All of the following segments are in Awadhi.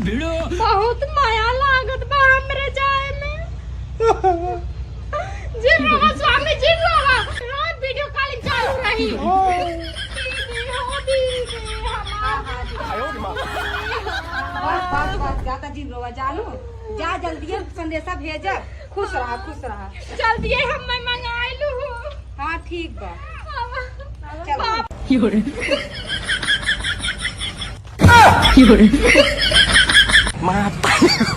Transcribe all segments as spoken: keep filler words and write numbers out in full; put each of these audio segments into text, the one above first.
बहुत माया लागत बा हमरे जाए में। जिन रहा स्वामी, जिन रहा। रोज video calling चालू रही। दीदी, हो दीदी, हमार बस, बस, बस, ज्यादा जिन रोवा, जानू। जा, जल्दी संदेशा भेजा। खुश रहा, खुश रहा। जल्दी हम मैं मंगाई लू। हाँ, ठीक बा। चल। माता रे हो।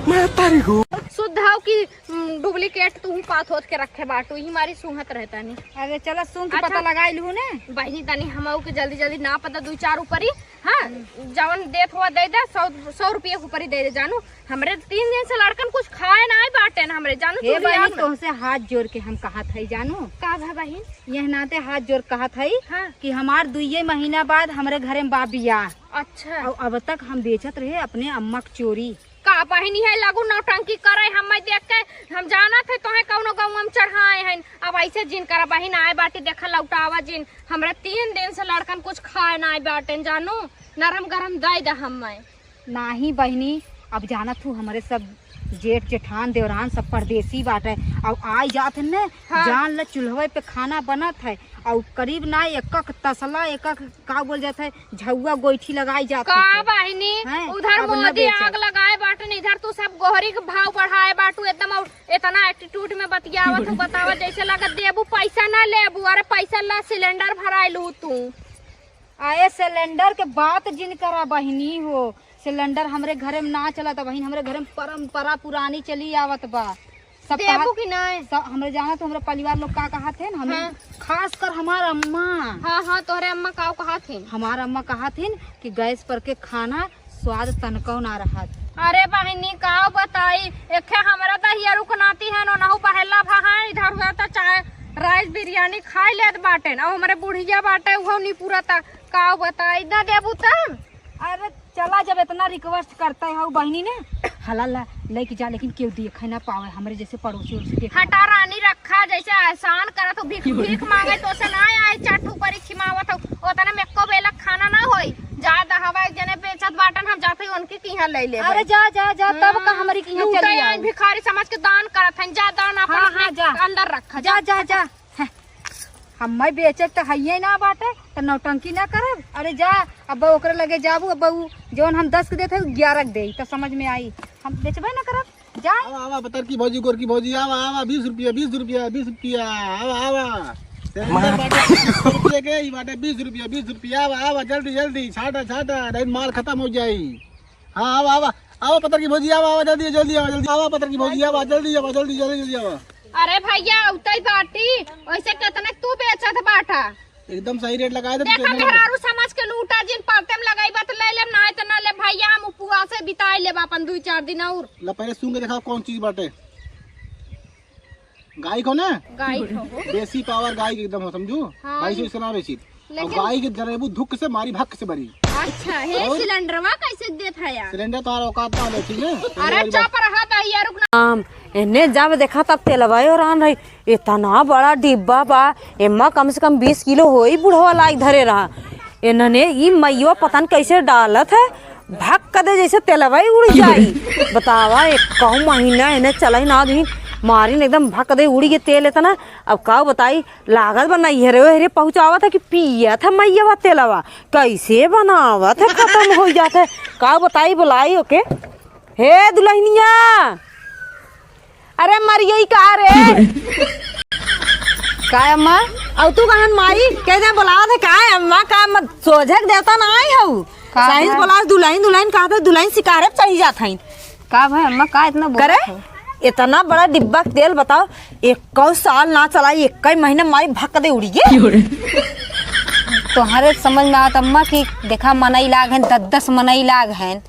माता रे हो। शुद्ध हव कि, हम्म, duplicate तू पात होत के रखे बाटू, ई मारी सूंघत रहता नी। अरे चला, सूंघ के अच्छा। पता लगाई लू ने। बहिनी, तनी हमऊ के जल्दी जल्दी ना पता, दुई चार ऊपरी, हाँ, जवन देत हुआ दे दे, सौ, सौ रुपया के ऊपरी दे दे जानू। हमरे तीन दिन से लड़कन कुछ खाए नाई बाटेन हमरे, जानू, हे चूल्हिया बहिनी, में। तोहसे हाथ जोड़ के हम कहत हई, जानू। का भा बहिन? यह नाते हाथ जोड़ कहत हई हाँ। कि हमार दुइये महीना बाद हमरे घरे में बा बियाह। अच्छा। और अब तक हम बेचत रहे अपने अम्मा के चोरी। का बहिन, इहे लगू नौटंकी करे, हम्मे देख के हम जानत है तोहे कौनो गौवा में चढ़ाए हैं। अब ऐसे जिन करा बहिन, आए बाटी देखा लौटावा जिन। हमरे तीन दिन से लड़कन कुछ खाए नाई बाटेन जानू, नरम गरम दे दे हम्मे। नाही बहिनी, अब जानत हू हमरे सब जेठ जेठान देवरान सब परदेसी बाटे। अब आई जात है न, हाँ। जान ल चूल्हवे पे खाना बनत है। और करीब ना एक एक तसला, एक एक का बोल जात है, झउआ गोइठी लगाई जात है का तो। बहिनी, हैं? उधर अब न मोदी बेचब। आग लगाए बाटन, इधर तू सब गोहरी के भाव बढ़ाए बाटू, एकदम और इतना attitude में बतियावत हो, बतावा जैसे लगत देबू पैसा ना लेबू। अरे पैसा ला, सिलेंडर भराए लू तू। आए सिलेंडर के बात जिन करा बहिनी हो, सिलेंडर हमरे घरे में ना चलत बहिन, हमरे घरे में परंपरा पुरानी चली आवत बा। सब देबू कहत, कि नाय? सब हमरे जानत हो, हमरे परिवार लोग का कहत है न, हमें हाँ। खास कर हमार अम्मा। हाँ, हाँ, तोहरे अम्मा का कहत है? हमार अम्मा कहत है कि गैस पर के खाना स्वाद तनको ना रहत। अरे बहिनी, का बताई, एखे हमरा त हिया रुकनाती है, नोनहु पहला भा है, इधर उधर त चाहे राइस बिरयानी खाई लेत बाटेन, और हमरे बुढ़िया बाटे, उहो नहीं पूरा त का बताई, ना देबू तब? अरे चला, जब इतना request करते हो बहिनी ने, हला ला, लेके जा, लेकिन केहू देखे ना पावे, हमरे जैसे पड़ोसी उड़ोसी देखे ना हटा रानी रखा, जैसे एहसान करत हो, भीख, भीख मांगे तो से ना आए, चार ठो ऊपर ही खिमावत हो, ओतने में एको बेला खाना ना होई। जा दहवा एक जने बेचत बाटन, हम जाते ही उनके किहाँ ले लेबे। अरे जा, जा, जा, तब का हम्म, हमरी किहाँ लूटे चली आइन आओ। भिखारी समझ के दान करत हन, जा दान अपन हाँ, हाँ, अपने जा। अंदर रखा, जा, जा। जा, जा। हैं, हम्मे बेचे त हइये ना बाटे, त नौटंकी ना करब। अरे जा, अब ओकरे लगे जाबू, अब उ जौन हम दस के देत है, उ ग्यारह के देई, त समझ में आई। हम बेचबे ना करब, जा। आवा, आवा, पतरकी भौजी, गोरकी भौजी, आवा, आवा, बीस रुपया, बीस रुपया, बीस रुपया, आवा, आवा। सिलेंडर बाटे बीस रुपया के, ई बाटे बीस रुपया, बीस रुपया, आवा, आवा, जल्दी, जल्दी, छाटा, छाटा, नहीं माल खतम हो जाई। हाँ, आवा, आवा, आवा, पतरकी भौजी, आवा, आवा, जल्दी, जल्दी आवा, जल्दी आवा, पतरकी भौजी, आवा, जल्दी आवा, जल्दी, जल्दी, जल्दी आवा। अरे भैया, उतई बाटी, वैसे कितने तू बेचत बाटा? एकदम सही रेट लगाए दे, देखा, एकदम। मेहरारू समझ के लूटा जिन, परते में लगाई बात ले लेब, ना त ना ले भैया, हम उपवासे बिताए लेब अपन दुई चार दिन और। ला, पहले सूंघ के देखाओ कौन चीज बाटे। गाय को ना? गाय को। देसी पावर गाय के एकदम हो, समझू? हाँ। भाई से इसका नाम बेची। और लेकिन गाय के जरेबू धुक से मारी भक से बरी। अच्छा, हे और? सिलेंडरवा कैसे देत है यार? सिलेंडर तो औकात ना हो, ठीक है? अरे चुप रहा, भैया रुक ना। आम, एने जब देखा तब तेलवा और आन रही। इतना बड़ा डिब्बा बा, एमा कम से कम बीस किलो होई, बुढ़वा लाइक धरे रहा। इन्हने ई मइयो पता न कैसे डालत है, भक दे जैसे तेलवा ही उड़ जाई। बतावा, एक कहूँ महीना इन्हें चलाई ना दी, मारिन एकदम भक दे उड़ी के तेल इतना। अब का बताई, लागत बा नैहरे ओहरे पहुँचावत है कि पियत है मइया बा तेलवा, कैसे बनावत है, खतम हो जात है। का बताई, बुलाई ओके। हे दुल्हनिया, अरे मरियई का रे? का अम्मा? अउ तू कहन माई, कह दे बुलावत है का अम्मा? का मत सोझे के देवता ना आई हऊ? का सही से भा? बोला, दुल्हन, दुल्हन कहत है, दुल्हन शिकारे पे चढ़ी जात हईन। का भाई अम्मा, का इतना बोलत करे? हो? इतना बड़ा डिब्बा के तेल बताओ, एक्को साल ना चलाई, एक्को महीना माई भक दे उड़ी गे। क्यों रे? तोहरे समझ में आवत अम्मा कि देखा मनई लाग हैं, दस दस मनई लाग हैं,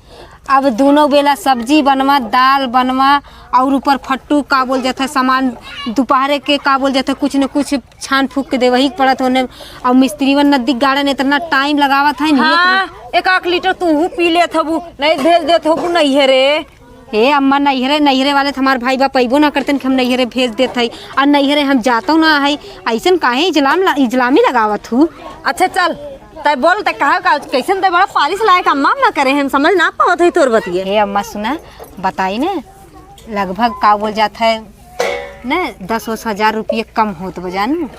अब दूनो बेला सब्जी बनवा, दाल बनवा, और ऊपर फट्टू का बोल जात है सामान, दोपहरे के का बोल जात है, कुछ न कुछ छान फूक के देवही के पड़त होने। और मिस्त्रीवन नदी गाड़न इतना टाइम लगावत है, हाँ, एक आख लीटर तूहू पी लेत हबू, नहीं भेज देत हबू नैहरे। हे अम्मा, नैहरे, नैहरे वाले तो हमार भाई बाप अइबो ना करतन कि हम नैहरे भेज देत हई, और नैहरे हम जातो ना हई, ऐसन काहे इजलाम ला-, इजलामी लगावत हूँ? अच्छा चल, तै बोल, तै कहा का, कैसन तै बड़ा पालिश लायक अम्मा, अम्मा करे हैं, हम समझ ना पावत है तोर बतिये। हे अम्मा सुना, बताई ना, लगभग का बोल जात है ना, दस ओस हजार रुपये कम होत बा जानू।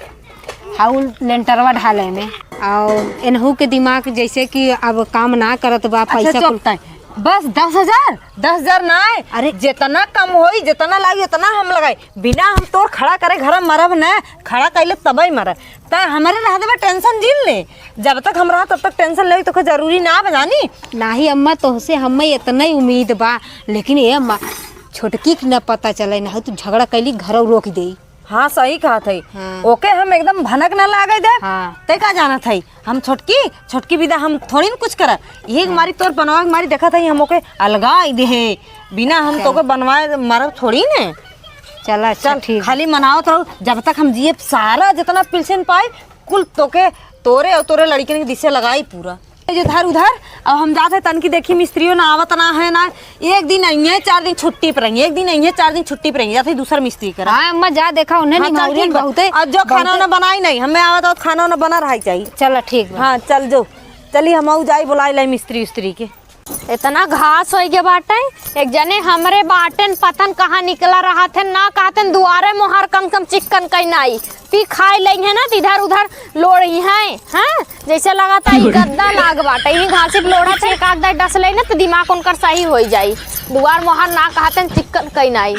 हाउ लेंटरवा ढाले में, और एनहू के दिमाग जैसे कि अब काम ना करत बा, अच्छा, पैसा चुप कुल तै। बस दस हजार, दस हजार ना है। अरे। जितना कम होई, जितना लागी, उतना हम लगाई। बिना हम तोर खड़ा करे घर मरब न, खड़ा कइले तबई मरब। त हमरे रह देबे, टेंशन जिन ले। जब तक हम रहा तब तक टेंशन लेवे तोके जरूरी ना बा जानी। नाही अम्मा, तोहसे हमें इतना ही उम्मीद बा, लेकिन ए अम्मा, छोटकी के न पता चले, ना हो तू झगड़ा कैली घरौ रोक देई। हाँ, सही कहत है। हाँ। ओके हम एकदम भनक ना लागे देब। हाँ। ते का जानत है, हम छोटकी, छोटकी बिदा हम थोड़ी न कुछ करब। यही हाँ। मारी तोर बनवा के मारी देखत है, हम ओके अलगाई देहे। बिना हम चल। तोके बनवाए मरब थोड़ी ने। चला, अच्छा, चल, ठीक। खाली मनावत रहो, जब तक हम जिए सारा जितना पिलसिन पाए, कुल तोके, तोरे और तोरे लड़किन के दिसे लगाई पूरा। ये जो धर उधर, अब हम जात है तनकी देखी मिस्त्रियों ना आवत ना है ना, एक दिन अइहे, चार दिन छुट्टी पर रही, एक दिन अइहे, चार दिन छुट्टी पर रही, जात है दूसर मिस्त्री करा। हाँ अम्मा, जा देखा उन्हें हाँ, चल निमौरियन ठीक बा। बहुते, अब जो खाना बहुते वाना बनाई नहीं, हमें आवत आवत खाना वाना बना रहा चाहिए। चला ठीक बा। हाँ चल जो, चली हम आऊ जाई बुलाई लाई मिस्त्री उस्त्री के। इतना घास होइ गया बाटे, एक जने हमरे बाटेन पतन कहाँ निकला रहा थे, ना कहते दुआरे मोहार कम से कम चिक्कन कई नाई। पी खाए लेइहैं ना, त इधर उधर लोड़िहैं, हैं? जैसे लगाता ई गद्दा लाग बाटे, ई घासी पे लोढ़ा छे, एक आध दाई डस लेई ना, त दिमाग उनकर सही होइ जाई। दुआर मोहार ना कहतन चिक्कन कई नाई।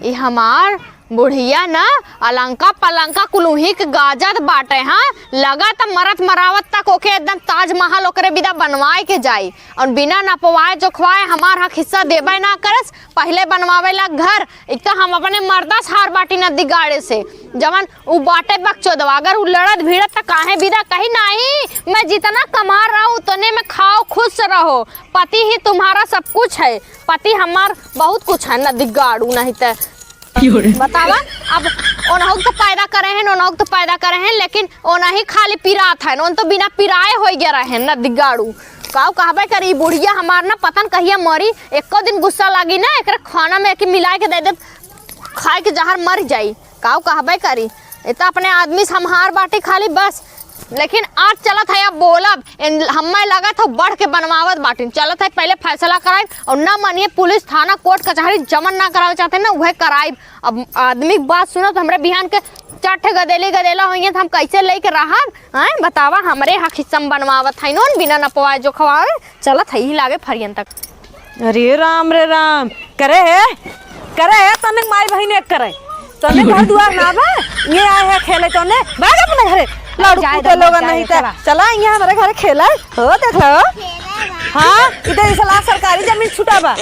ई हमार बुढ़िया ना अलंका पलंका कुल उही के गाजत बाटे, हाँ? लगत मरत मरावत तक ओके एकदम ताजमहल ओकरे बिदा बनवाए के जाई। और बिना नपवाए जोखवाए हमार हक हिस्सा देबे ना करस, पहिले बनवावे ला घर। एक तो हम अपने मर्दा से हार बाटी नदी गाड़े से, जवन उ बाटे बकचोदवा, अगर उ लड़त भिड़त त काहे बिदा कही, "नहीं, मैं जितना कमा रहा हूँ उतने में खाओ, खुश रहो, पति ही तुम्हारा सब कुछ है।" पति हमार बहुत कुछ है नदी गाड़ू, नहीं त बतावा। अब ओनहु तो पैदा करे हैं, ओनहु तो पैदा करे हैं, लेकिन ओनही खाली पिरात है, ओन तो बिना पिराए होइ गया रहे नदी गाड़ू। काऊ कहबे करी, ई बुढ़िया हमार ना पता न कहिया मरी, एको दिन गुस्सा लागी ना, एकरे खाना में एके मिलाए के दे दे, खाए के जहर मर जाई। काऊ कहबे करी, ए त अपने आदमी से हम हार बाटी खाली बस, लेकिन आज चलत है अब बोलब, इन-, हम्मे लगत है बढ़ के बनवावत बाटिन, चलत है पहिले फैसला कराइब और ना मानिए पुलिस थाना कोर्ट कचहरी जमन ना करावे चाहते ना उहे कराइब। अब आदमी के बात सुनत हमरे बिहान के चार ठे गदेली गदेला होइए त हम कैसे लेके रहब? हैं, बतावा, हमरे हक हिस्सा में बनवावत है नोन, बिना नपवाए जोखवाए चलत है, यही लागे फरियन तक। अरे राम रे राम, करे है, करे है, तने माई बहिन एक करे, तने घर दुआर ना बा, ये आए है खेले तने, भाग अपने घरे, लाड़ू जाए पूते दे, लोगन जाए नहीं दे, त चला। चला, ये हमरे घरे खेला, हो देख लो, हाँ, इधर इस लाख सरकारी जमीन छुटा बा।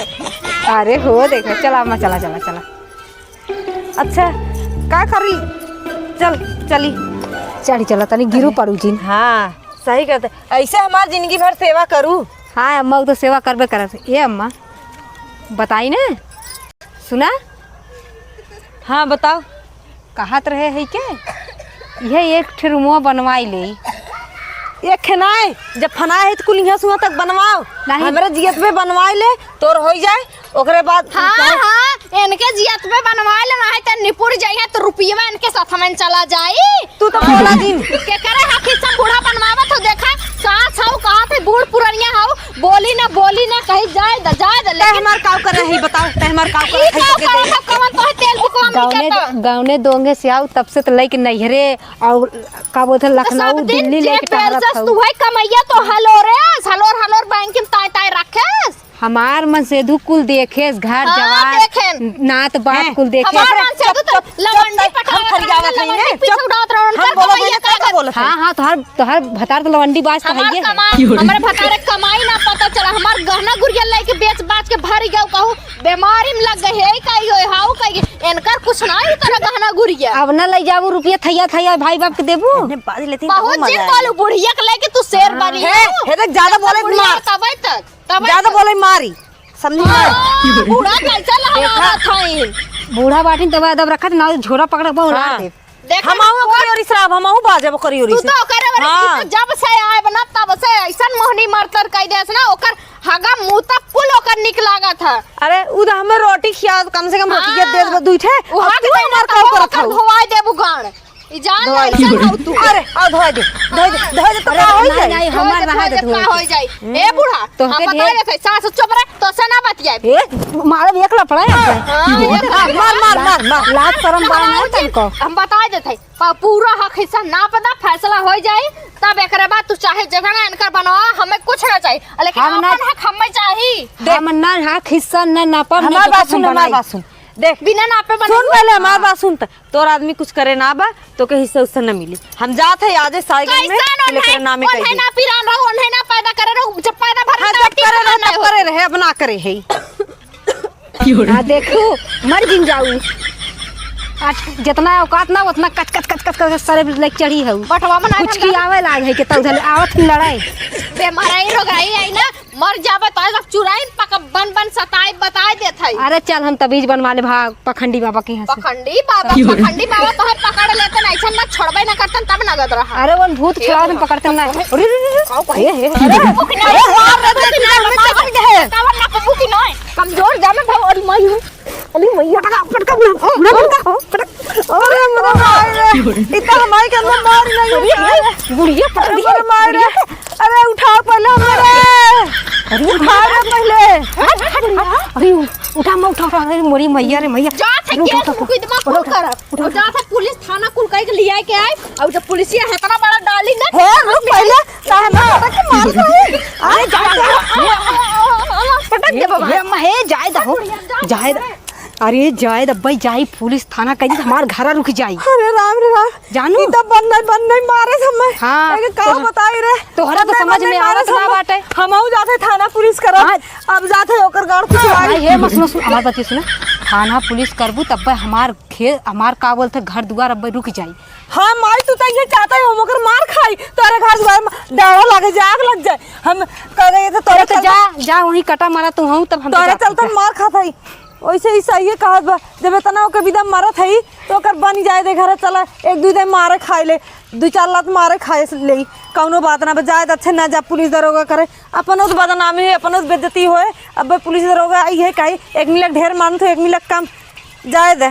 अरे हो देख, चला अम्मा, चला, चला, चला। अच्छा, का करी? चल, चली। चली, चला, तनी गिरू पड़ू जिन। हाँ, सही कहते। ऐसे हमार जिंदगी भर सेवा करू। हाँ, अम्मा, उ तो सेवा करबे करत। ए अम्मा, बताई ना, सुना? हाँ, बताओ। कहत रहे है के, यह एक ठे रूमवा बनवाई ले। एक ठे नाय, जब फना है तो कुल यहाँ सुहा तक बनवाओ। नहीं। हमरे जियत में बनवाई ले, तोर होई जाए। ओकरे बाद हाँ, चाहे हाँ, इनके जियत पे बनवा ले, नाहीं त निपुर जाइए तो रुपयवा इनके साथ में चला जाई। तू तो हाँ। बोला जिन। के करे हा किस्सा बूढ़ा बनवावत हो, देखा, सास हऊ, कहा थे बूढ़ पुरनिया हऊ, बोली ना, बोली ना, कहीं जाए द, जाए द, तै लेकिन हमार काव करे है, बताओ, तै हमार काव करे ई है, काव तो करे के है, कवन तो है तेल बुकवा में गौने, के तो। गौने दोंगे से आऊ, तब से तो लइके नैहरे और का बोलते तो लखनऊ, सब दिन दिल्ली जेब लइके टहरत भर से हऊ। तू है कमैया तो हलोरे, हलोर, हलोर बैंक में ताय, ताय रखेस। हमार मन से दू कुल देखेस, घर हाँ, जवार, देखेन। नात बात हैं? कुल देखेस। हमार मन से दू तो चुप, चुप, लवंडी चुप, पटावत हम फरियावत रहन, हई लवंडी ने, पीछे चुप। उड़ावत रहन, हम उनकर बोलत हई भैया ना, का का बोलत हई? हाँ, हाँ, तोहर, तोहर भतार तो लवंडी बाज तो हमार हइये है। कमा-, हमरे भतारे कमाई ना पता चला, हमार गहना गुरिया लेके बेच बाच के भर गयो, कहू बीमारी में लग गए, हे काई होए, हाउ काई, इनकर कुछ ना ही तरह गहना गुरिया। अब ना ले जाबू रुपया थैया थैया भाई बाप के देबू? इतने बाज लेती बहुत जिन बोलू, बुढ़िया के लेके तू शेर हाँ। बनी हे, हो। हे देख, ज्यादा बोले बुढ़िया मार। तबे तक। तब ज्यादा बोले मारी, समझी ना? हाँ, बूढ़ा कैसे लहरावत हईन? बूढ़ा बाटिन तब अदब रखत ना, झोरा पकड़ के उलार हाँ। दे। देख हम आहू ओकरी ओरी से रहब, हम आहू बाजब ओकरी ओरी तू से। तो ओकरे ओरी से हाँ। जब से आए बना तब से ऐसन मोहनी मरतर कई देस ना, ओकर हगा मुता कुल ओकर निक लागत है। अरे उ तो हमें रोटी खिया, कम से कम रोटी के हाँ। दे दे दुई ठे। उ अब हाथ तू दे हमार दे, का तब करत ओकर हऊ? धोवाई देबू गाड़। ई जान धोए ले, दे। चल, हौ तू। अरे, आ, धोए दे, धोए दे, धोए दे, तो अरे, का होई नहीं, जाई? नहीं, धोए हमार दे, रहा धोए दे, दे, धोए का दे। होई जाई? हम्म। ए बूढ़ा, तोहके हम बता ढेर देत हई, सास चुप रह, तोसे ना बतियाए। ए, मारब एक लफड़ा है। हाँ, एक लफड़ा। मार, मार, मार, मार। लाज शरम बा ना तनको। हम बता देत हई, प-, पूरा हक हिस्सा नाप दा, फैसला होई जाई, तब एकरे बाद तू चाहे जगह ना इनकर बनवा, हमें कुछ ना चाहिए, लेकिन हम ना अपन हक हमें चाही। हम ना हक हिस्सा ना नापब, ना हमार तो बात सुन, हम हमार बनाई। बात सुन। देख, बिना नापे बने सुन हुए? पहले हमार हाँ। बात सुन त। तोर आदमी कुछ करे ना बा, तोके हिस्सा उस्सा न मिली। हम जात है आजे साइकिल में, कैसन लेकर ओन्हे, नामे ओन्हे कइले। ना पिरान रहो, ओन्हे ना पैदा करे रहो, जब पैदा भरे हाँ, ना जब करे रहे, तब करे रहे, अब ना करे है। आ देखू, मर जिन जाऊ। आज जितना औकात ना, उतना कच, कच, कच, कच, कच, सरे लेके चढ़ी है। बटवा में ना कुछ की आवे लाग है कि तब उधर आवत ही लड़ाई। बेमाराई, रोगाई आई ना, मर जाबे तो सब चुराइन पक-, बन बन सताई बताई देत है। अरे चल, हम तबीज बनवा ले भाग पखंडी बाबा के यहाँ से। पखंडी बाबा, पखंडी बाबा तो है पकड़ लेते ना, ऐसा ना छोड़बे ना करते तब नगद रहा। अरे वो भूत खिलाफ में पकड़ते ना। अरे, अरे, अरे, अरे, अरे, अरे, अरे, अरे, अरे, अरे, अरे, अरे, अरे, अरे, अरे, अरे, अरे, अरे, अरे, कमजोर जामे भाव, अरे माई, अरे मैया, पटका, पटका, बुढ़ा, बुढ़ा, पटका, पटक। अरे मोरे माई रे, ई त हमारी के अंदर मार गई। अरे, बुढ़िया पटक अरे दी, मोरे माई रे, बुढ़िया। अरे उठाओ पहले हमारे। अरे उठाओ रे पहले। हट, हट, हट। अरे उठा, मैं उठा, उठा, अरे मोरी मैया रे मैया। जा थे अरे उठा, केस उठा, मुकदमा उठा, कुल उठा, कर। उठा, उठा। जा थे पुलिस थाना कुल कह के लिया के आए। और जब पुलिसिया है इतना बड़ा डाली ना। हे रुक पहले, ताहना पटक के मार दे। अरे जा, जा। पटक दे बाबा। हे, हे, जाए दहो। जाए द-, अरे जाए द भाई, जाई पुलिस थाना कह दी, हमार घरा रुक जाई। अरे राम रे राम। जानू? ई त बन नहीं, बन नहीं मारे समय। हाँ, एके का तोहरा, बताई रे? तोहरा तो बन नहीं, समझ बन में नहीं मारे आवत ना समय। बाटे। हमहू जाते थाना पुलिस करब। हाँ। अब जाते ओकर गाड़ कुछ भाई, हे, मत सुनो, सुनो, हमार बात सुनो। थाना पुलिस करबू तब हमार खे-, हमार का बोलते घर दुआर अब रुक जाई। हाँ माई, तू तो ये चाहता है हम ओकर मार खाई, तोरे घर दुआर में डाड़ा लागे जाए, आग लग जाए। हम कह गए थे तोरे अरे तो चलते जा, जा वहीं कटा मारा तू हूँ, तब हम तोरे जाते चलते हैं। मार खात हई। वैसे ही सही है कहत बा, जब इतना ओके विदा मारत हई तो ओकर बन जाए दे घर, चला एक दू दे मारे खाए ले, दू चार लात मारे खाए ले, कौनो बात ना बा, जाए दे, अच्छे ना जा पुलिस दरोगा करे, अपनो तो बदनामी है, अपनो तो बेइज्जती होए। अब पुलिस दरोगा आई है काई, एक मिनट ढेर मानत हो, एक मिनट कम, जाए दे।